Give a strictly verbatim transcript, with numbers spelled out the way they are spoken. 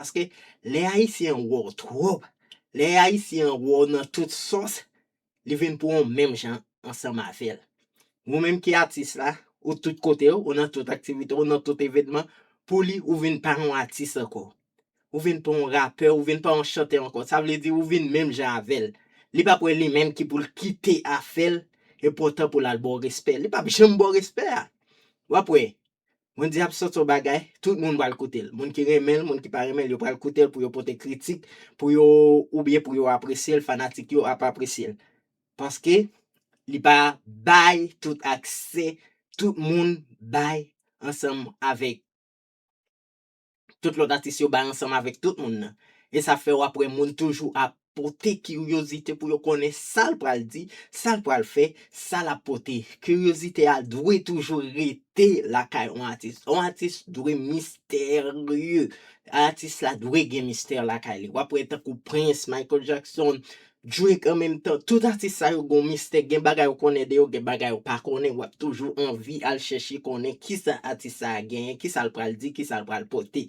Paske lè Ayisyen an wè w twòp, lè Ayisyen an wè w nan tout sòs, li vin pran w menm jan ansanm avè l. Ou menm ki atis la, ou tout kote, ou nan tout aktivite, ou nan tout evènman, pou li, ou vin pa yon atis ankò. Ou vin pa yon rapè, ou vin pa yon chantè ankò. Sa vle di, ou vin menm jan avè l. Li p ap wè li menm ki pou l kite afè l, e poutan pou l al ba w respè. Li p ap janm ba w respè a. W ap wè, Wendy ap sòti yon bagay, tout moun pral koute l. Moun ki renmen l, moun ki pa renmen l, yo pral koute l pou yo pote kritik, pou yo, oubyen pou yo apresye l, fanatik yo ap apresye l. Paske li pa bay tout aksè, tout moun bay ansanm avèk tout lòt atis yo bay ansanm avèk tout moun nan. E sa fè w ap wè moun toujou ap pote kiryozite pou yo konnen sa l pral di, sa l pral fè, sa l ap pote. Kiryozite a dwe toujou rete lakay yon atis. Yon atis dwe misterye. Atis la dwe gen mistè lakay li. W ap wè tankou Prince, Michael Jackson, Drake an menm tan. Tout atis sa yo gon mistè. Gen bagay ou konnen de yo, gen bagay ou pa konnen. W ap toujou anvi al chèche konnen kisa atis sa a genyen, kisa l pral di, kisa l pral pote.